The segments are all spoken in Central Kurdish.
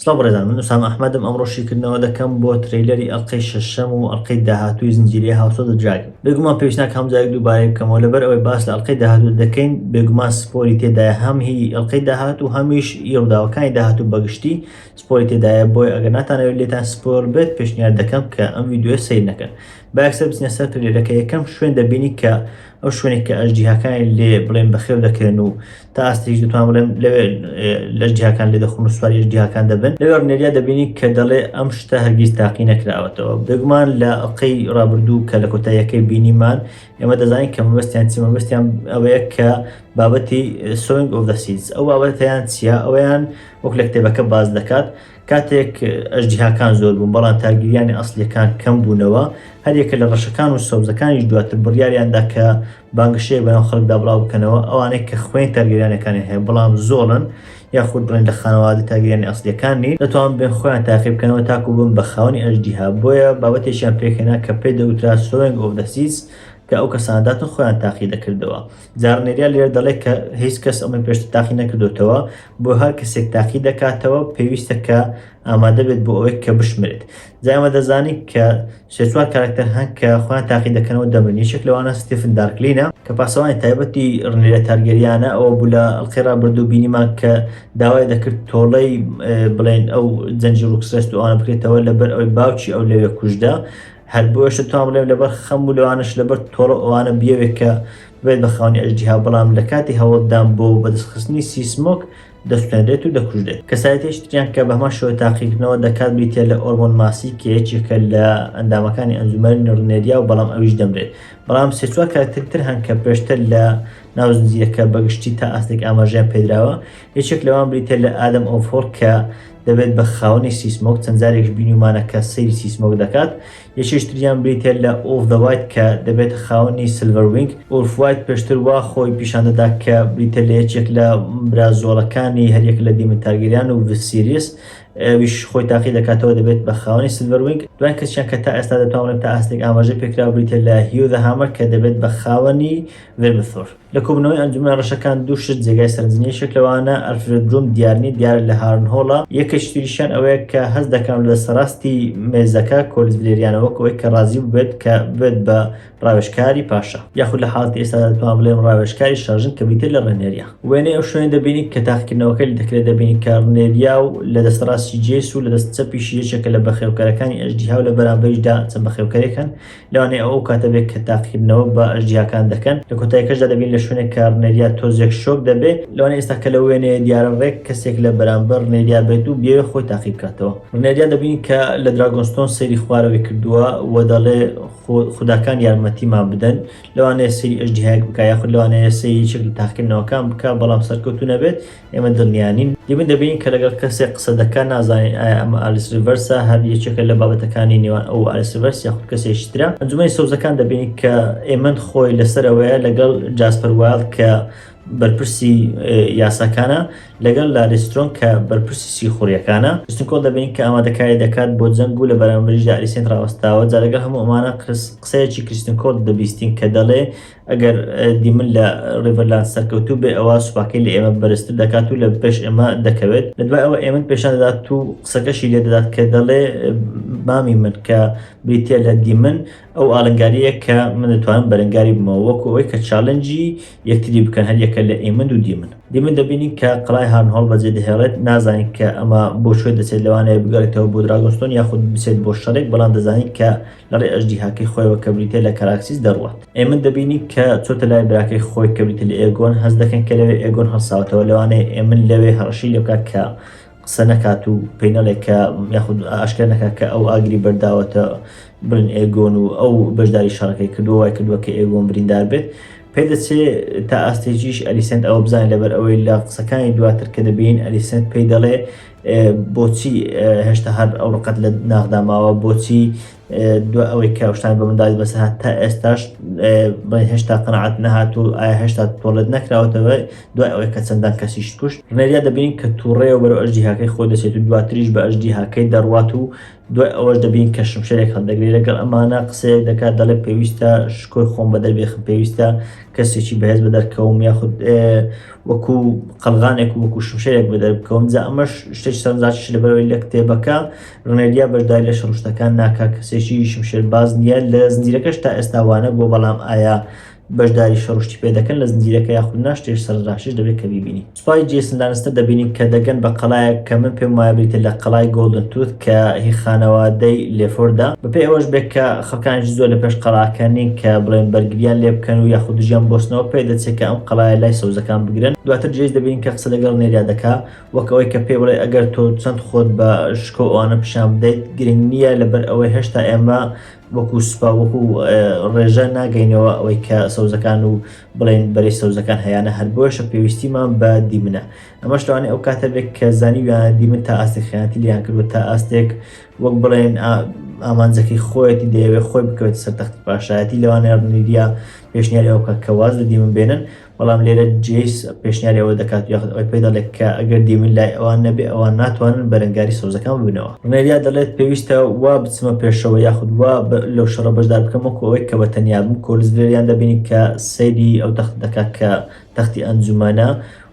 سڵاو بەڕێزان من ئوسامە ئەحمەدم ئەمڕۆ شیکردنەوە دەکەم بۆ trailer ی ئەڵقەی شەشەم و ئەڵقەی داهاتووی زنجیرەی House of the Dragon. بێگومان پێویست ناکا هەموو جارێک دووبارەی بکەمەوە لەبەر ئەوەی باس لە ئەڵقەی داهاتوو دەکەین بێگومان spoil ی تێدایە هەم هی ئەڵقەی داهاتوو هەمیش ی ڕووداوەکانی داهاتوو بەگشتی spoil ی تێدایە بۆیە ئەگەر ناتانەوێت لێتان spoil بێت پێشنیار دەکەم کە ئەم ڤیدیۆیە سەیر نەکەن. با یەکسەر بچینە سەر trailer ەکە یەکەم شوێن دەبینی کە ئەو شوێنێک کە ئەژدیهاکانی لێ بڵێن بەخێو دەکرێن و تا ئاستێکیش دەتوان بڵێم لەوێ لە ئەژدیهاکان لێ دەخۆن و سواری ئەژدیهاکان دەبن لەوێ ڕنێریا دەبینی کە دەڵێ ئەم شتە هەرگیز تاقی نەکراوەتەوە بێگومان لە ئەڵقەی ڕابردوو کە لە کۆتاییەکەی بینیمان ئێمە دەزانین کە مەبەستیان چی مەبەستیان ئەوەیە کە بابەتی Sowing of the Seeds ئەو بابەتیان چییە ئەویان وەک لە کتێبەکە باس دەکات کاتێک ئەژدیهاکان زۆر بوون، بەڵام تارگیریانی ئەسڵییەکان کەم بوونەوە، هەریەکە لە ڕەشەکان و سەوزەکانیش دواتر بڕیاریان دا کە بانگەشەیەک بەناو خەڵکدا بڵاو بکەنەوە، ئەوانەی کە خوێنی تارگیریانەکانیان هەیە بەڵام زۆڵن یاخود بڵێن لە خانەوادەی تارگیریانی ئەسڵییەکان نین، دەتوانن بێن خۆیان تاقی بکەنەوە تاکو ببن بە خاوەنی ئەژدیها، بۆیە بابەتێکیان پێکهێنا کە پێی دەوترا Sowing of the Seeds کە ئەو کەسانە داتن خۆیان تاقی دەکردەوە. جا ڕنێریا لێرە دەڵێت کە هیچ کەس ئەمەی پێشتر تاقی نەکردۆتەوە، بۆ هەر کەسێک تاقی دەکاتەوە پێویستە کە ئامادە بێت بۆ ئەوەی کە بشمرێت. جا ئێمە دەزانین کە سێ چوار کارەکتەر هەن کە خۆیان تاقی دەکەنەوە دەمرن، یەکێک لەوانە ستیفن دارکلینە کە پاسەوانی تایبەتی ڕنێریا تارگێریانە، ئەوە بوو لە ئەڵقەی ڕابردوو بینیمان کە داوای دەکرد تۆڵەی بڵێن ئەو جەنگی ڕوکسرێست و ئەوانە بکرێتەوە لەبەر ئەوەی باوکی ئەو لەوێ کوژرا. هەر بۆیەش دەتوانم بڵێم لەبەر خەم و لەوانەش لەبەر تۆڵە ئەوانە بیەوێت کە ببێت بە خاوەنی ئەژدیها بەڵام لە کاتی هەوڵدان بۆ بەدەستخستنی سیسمۆک دەسوتێنرێت و دەکوژرێت. کەسایەتیەکی تریان کە بەهەمان شێوە تاقیکردنەوە دەکات بریتیە لە ئۆرمۆن ماسی کە یەکێکە لە ئەندامەکانی ئەنجومەنی ڕنێریا و بەڵام ئەویش دەمرێت. بەڵام سێ چوار کارەکتەری تر هەن کە پێشتر لە ناو زنجیرەکە بەگشتی تا ئاستێک ئاماژەیان پێدراوە یەکێک لەوان بریتیە لە ئادەم ئۆفۆڵ کە دەبێت بە خاوەنی سیسمۆک، چەند جارێکیش بینیومانە کە سەیری سیسمۆک دەکات. یەکێکی تریان بریتیە لە ئوڵف the White کە دەبێتە خاوەنی سلڤەر وینگ. ئوڵف وایت پێشتر وا خۆی پیشان دەدا کە بریتیە لە یەکێک لە برا زۆڵەکانی هەریەک لە دیمن تارگێریان و ڤسیریس، ئەویش خۆی تاقی دەکاتەوە دەبێت بە خاوەنی سلڤەر وینگ. دوای کەسیان کە تا ئێستا دەتوانم بڵێم تا ئاستێک ئاماژەی پێکراوە بریتیە لە هیو the Hammer کە دەبێت بە خاوەنی ڤێرمثۆر. لە کۆبوونەوەی ئەنجومەنە ڕەشەکان دوو شت جێگای سەرنجن، یەکێک لەوانە ئەلفرێد بروم دیار نییە، دیارە لە هارنهۆڵە، یەکێکی تریشیان ئەوەیە کە هەست دەکەم لە سەراستی مێزەکە کۆلیس ڤلێریانە وەک ئەوەی کە ڕازی بووبێت کە ببێت بە ڕاوێژکاری پاشا، یاخود لە حاڵەتی ئێستادا دەتوانم بڵێم ڕاوێژکاری شاژن کە بریتیە لە ڕێنێریا. وێنەی ئەو شوێنە دەبینین کە تاقیکردنەوەکە لێ دەکرێت، دەبینین کە ڕنێریا و لە دەستە ڕاستی جێس و لە دەست چەپیشی یەکێکە لە بەخێوکەرەکانی ئەژدیها و لە بەرامبەریشدا چەند بەخێوکەرێک هەن، لەوانەیە ئەو کاتە بێت کە تاقیکردنەوە بە ئەژدیهاکان دەکەن، لە کۆتاییەکەشدا دەبینین لە شوێنێک کە ڕنێریا تۆزێک شۆک دەبێت، لەوانەیە ئێستا کە لەو وێنەیە دیارە ڕێک کەسێک لە بەرامبەر ڕنێریا بێت و بیەوێت خۆی تاقی بکاتەوە. ڕنێریا دەبینین کە لە دراگۆنستۆن سەیری خوارەوەی کردووە و دەڵێ خوداکان یارمەتیمان بدەن، لەوانەیە سەیری ئەژدیهایەک بکات یاخود لەوانەیە سەیری یەکێک لە تاقیکردنەوەکان بکات بەڵام سەرکەوتوو نەبێت، ئێمە دڵنیا نین. دیمن دەبینین کە لەگەڵ کەسێک قسە دەکات، نازانین ئایا ئەمە ئالیس ریڤەرسە، هەر یەکێکە لە بابەتەکانی نێوان ئەو و ئالیس ریڤەرس یاخود کەسێکی ترە. ئەنجومەنی سەوزەکان دەبینین کە ئێمەند خۆی لەسەرەوەیە لەگەڵ جاسپەر وایڵد کە بەرپرسی یاساکانە، لەگەڵ لاری سترۆنگ کە بەرپرسی سیخوڕیەکانە. کریستن کۆڵ دەبینین کە ئامادەکاری دەکات بۆ جەنگ و لە بەرامبەریشدا ئەلیسێنت ڕاوەستاوە. جا لەگەڵ هەموو ئەمانە قسەیەکی کریستن کۆڵ دەبیستین کە دەڵێ ئەگەر دیمن لە ڕیڤەرلاند سەرکەوتوو بێ ئەوا سوپاکەی لە ئێمە بەرزتر دەکات و لە پێش ئێمە دەکەوێت. لە دوای ئەوە ئێمن پێشان دەدات و قسەکەشی لێ دەدات کە دەڵێ مامی من کە بریتیە لە دیمن ئەو ئاڵنگارییە کە من دەتوانم بەرەنگاری بمەوە وەکو ئەوەی کە challenge ی یەکتری بکەن هەریەکە لە ئێمند و دیمن. دیمن دەبینین کە قەڵای هارنهۆڵ بەجێ دەهێڵێت نازانین کە ئەمە بۆ کوێ دەچێت لەوانەیە بگەڕێتەوە بۆ دراگۆنستۆن یاخود بچێت بۆ شەڕێک بەڵام دەزانین کە لە ڕێی ئەژدیهاکەی خۆیەوە کە بریتیە لە کاراکسیس دەڕوات. ئێمن دەبینین کە چۆتە لای براکەی خۆی کە بریتیە لە ئێگۆن، هەست دەکەن کە لەوێ ئێگۆن هەڵساوەتەوە، لەوانەیە ئێمن لەوێ هەڕەشەی لێ بکات کە قسە نەکات و پێی نەڵێ کە یاخود ئاشکرا نەکات کە ئەو ئاگری بەرداوەتە بڵێن ئێگۆن و ئەو بەشداری شەڕەکەی کردووە وای کردووە کە ئێگۆن بریندار بێت. پێدەچێ تا ئاستێکیش ئەلیسێنت ئەوە بزانێت لەبەر ئەوەی لە قسەکانی دواتر کە دەبینین ئەلیسێنت پێی دەڵێ بۆچی هێشتا هەر ئەو ڕقت لە ناخدا ماوە بۆچی دو ئەوەی کە شتان بە منداڵی بەسەر هات تا ئێستاش هێشتا قەناعەت نەهات و ئایا هێشتا تۆڵێت نەکراوەتەوە دوای ئەوەی کە چەندان کەسیشت کوشت ڕنێریا دەبینین کە تووڕەیە و بەرەو ئەژدیهاکەی خۆی دەچێت و دواتریش بە ئەژدیهاکەی دەڕوات و دوای ئەوەش دەبین کە شمشێرێک هەڵدەگرێت لەگەڵ ئەمانە قسەیەک دەکات دەڵێ پێویستە شکۆی خۆم بەدەر بێخم پێویستە کەسێکی بەهێز بەدەرکەوم یاخود وەکو قەڵغانێک و وەکو شمشێرێک بەدەر بکەوم جا ئەمەش شتێکی سەرنجڕاکیش لەبەرەوەی لە کتێبەکە ڕنێریا بەشداری لە شەڕشتەکان ناکا کەسێکی شمشێرباز نییە لە زنجیرەکەش تا ئێستا وانە بووە بەڵام ئایا بەشداری شەڕشتی پێ دەکەن لە زنجیرەکە یاخود نا شتێک سەرنجڕاکیش دەبێت کە بیبینی. سوپای جەیسن لانستەر دەبینین کە دەگەن بە قەڵایەک کە من پێم وایە بریتیە لە قەڵای گۆڵدن توث کە هی خانەوادەی لێفۆردە بەپێی ئەوەش بێت کە خەڵکانێکی زۆر لە پێش قەڵاکە نین کە بڵێن بەرگریان لێ بکەن و یاخود دژیان بۆستنەوە پێ دەچێت کە ئەم قەڵایە لای سەوزەکان بگرن دواتر جەیس دەبینین کە قسە لەگەڵ نێریا دەکا وەک ئەوەی کە پێی بڵێ ئەگەر تۆ چەند خۆت بە شکۆ ئەوانە پیشان بدەیت گرنگ نییە لەبەر ئەوەی هێشتا ئێمە وەکو سوپا وەکو ڕێژە ناگەینەوە ئەوەی کە سەوزەکان و بڵێن بەرەی سەوزەکان هەیانە هەر بۆیەشە پێویستیمان بە دیمنە ئەمەش لەوانەیە ئەو کاتە بێت کە زانیویانە دیمن تا ئاستێک خیانەتی لێیان کردووە تا ئاستێک وەک بڵێن ئامانجەکەی خۆیەتی دەیەوێت خۆی بکەوێتە سەر تەختی پاشایەتی لەوانەیە ڕنیریا پێشنیاری ئەوە بکات کە واز لە دیمن بێنن بەڵام لێرە جەیس پێشنیاری ئەوە دەکات یاخود ئەوەی پێ دەڵێت کە ئەگەر دیمن لای ئەوان نەبێ ئەوان ناتوانن بەرەنگاری سەوزەکان ببنەوە. ڕنێریا دەڵێت پێویستە وا بچمە پێشەوە یاخود وا لەو شەڕە بەشدار بکەم وەکو ئەوەی کە بە تەنیا بم. کۆلس ڤلێریان دەبینین کە سەیری ئەو تەختە دەکات کە تەختی ئەنجومەنە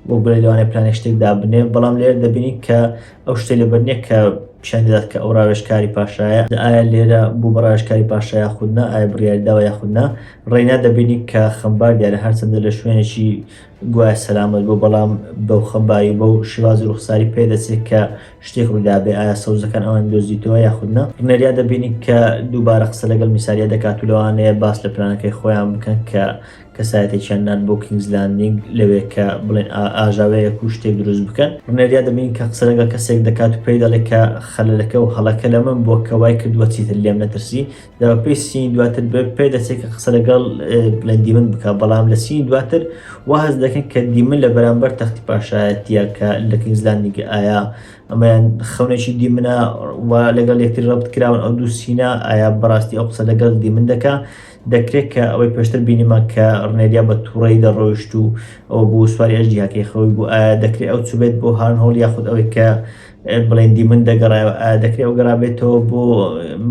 وەک بڵێ لەوانەیە پلانێک شتێک دابنێ بەڵام لێرە دەبینین کە ئەو شتەی لەبەر نییە کە پیشان دەدات کە ئەو ڕاوێژکاری پاشایە ئایا لێرە بوو بە ڕاوێژکاری پاشا یاخود نا ئایا بڕیاری داوە یاخود نا ڕێینا دەبینی کە خەمبار دیارە هەرچەندە لە شوێنێکی گوایە سەلامەت بوو بەڵام بەو خەمباری و بەو شێوازی ڕوخساری پێ دەچێت کە شتێک ڕوویدابێ ئایا سەوزەکان ئەوان دۆزیتەوە یاخود نا ڕنێریا دەبینی کە دووبارە قسە لەگەڵ میساریا دەکات و لەوانەیە باس لە پلانەکەی خۆیان بکەن کە کەسایەتێکیان نارد بۆ کینگز لاندینگ لەوێ کە بڵێن ئاژاوەیەک و شتێک دروست بکەن. ڕنێریا دەبینین کە قسە لەگەڵ کەسێک دەکات و پێی دەڵێ کە خەلەلەکە و هەڵەکە لە من بووە کە وای کردووە چیتر لێم نەترسی. جا بەپێی scene ی دواتر پێ دەچێت کە قسە لەگەڵ بڵێن دیمن بکات بەڵام لە scene ی دواتر وا هەست دەکەن کە دیمن لە بەرامبەر تەختی پاشایەتیە کە لە کینگز لاندینگ ئایا ئەمەیان خەونێکی دیمنە و لەگەڵ یەکتری ڕەبت کراون ئەو دوو scene ە ئایا بەڕاستی ئەو قسە لەگەڵ دیمن دەکا دەکرێت کە ئەوەی پێشتر بینیمان کە ڕنێریا بە تووڕەیی دەڕۆیشت و ئەوە بوو سواری ئەژدیهاکەی خەوی بوو ئایا دەکرێت ئەو چوبێت بۆ هارنهۆڵ یاخود ئەوەی کە بڵێن دیمن دەگەڕایەوە ئایا دەکرێت ئەو گەڕابێتەوە بۆ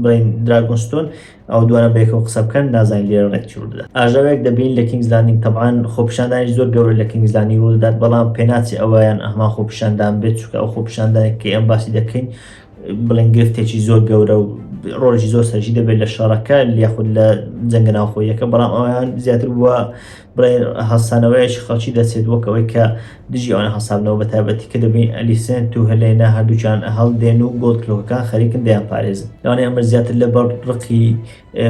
بڵێن دراگۆنستۆن ئەو دوانە بەیەکەوە قسە بکەن نازانین لێرە ڕێک چی ڕوودەدات ئاژاوێک دەبین لە کینگز لاندینگ تەبعەن خۆپیشاندانی زۆر گەورە لە کینگز لاندینگ ڕوودەدات بەڵام پێناچێ ئەوەیان ئەهمان خۆپیشاندان بێت چونکە ئەو خۆپیشاندانێک کە ئێمە باسی دەکەین بڵێن گرفتێکی زۆر گەورە و ڕۆڵێکی زۆر سەرەکی دەبێت لە شەڕەکە یاخود لە جەنگە ناوخۆیەکە بەڵام ئەویان زیاتر بووە بڵێ هەڵسانەوەیەکی خەڵکی دەچێت وەک ئەوەی کە دژی ئەوانە هەڵسابنەوە بە تایبەتی کە دەبین ئەلیسێنت و هەلێنا هەردووکیان هەڵدێن و گۆڵد کلۆکەکان خەریکن دەیان پارێزن لەوانەیە ئەمە زیاتر لەبەر ڕقی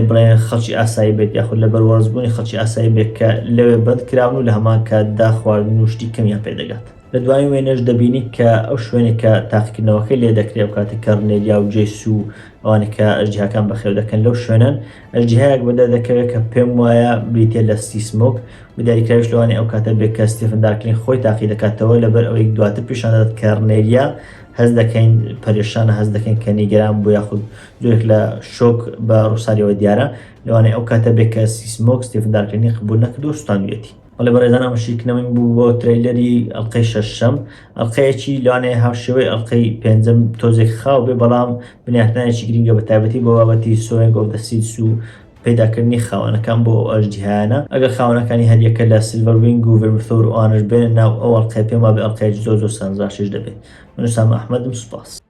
بڵێ خەڵکی ئاسایی بێت یاخود لەبەر وەرزبوونی خەڵکی ئاسایی بێت کە لەوێ بەند کراون و لە هەمان کاتدا خواردن و شتی کەمیان پێدەگات. لە دوایین وێنەش دەبینی کە ئەو شوێنێک کە تاقیکردنەوەکەی لێ دەکرێ ئەو کاتێک کە ڕنێریا و جەیس و ئەوانەی کە ئەژدیهاکان بەخێو دەکەن لەو شوێنەن ئەژدیهایەک بەدەر دەکەوێت کە پێم وایە بریتیە لە سیسمۆک و دیاریکراویش لەوانەیە ئەو کاتە بێت کە ستیفن دارکلین خۆی تاقی دەکاتەوە لەبەر ئەوەی دواتر پیشان دەدات کە ڕنێریا هەست دەکەین پەرێشانە هەست دەکەین کە نیگەران بوو یاخود جۆرێک لە شۆک بە ڕووساریەوە دیارە لەوانەیە ئەو کاتە بێت کە سیسمۆک ستیفن دارکلینی قبول نەکردو سوتاندویەتی. بەڵێ بەڕێزان ئەمە شیکردنەوەی بوو بۆ trailer ی ئەڵلقەی شەشەم ئەڵلقەیەکی لەوانەیە هاوشێوەی ئەڵلقەی پێنجەم تۆزێک خاو بێ بەڵام بنیاتنانێکی گرنگە بە تایبەتی بۆ بابەتی Sowing of the Seeds و پەیداکردنی خاوەنەکان بۆ ئەو ئەژدیهایانە ئەگەر خاوەنەکانی هەریەکە لە سیلڤەر وینگ و ڤێرمثۆر و ئەوانەش بێنە ناو ئەو ئەڵلقەیە پێم وابێ ئەڵلقەیەکی زۆر زۆر سەرنجڕاکێش دەبێت من ئوسامە ئەحمەدم سوپاس.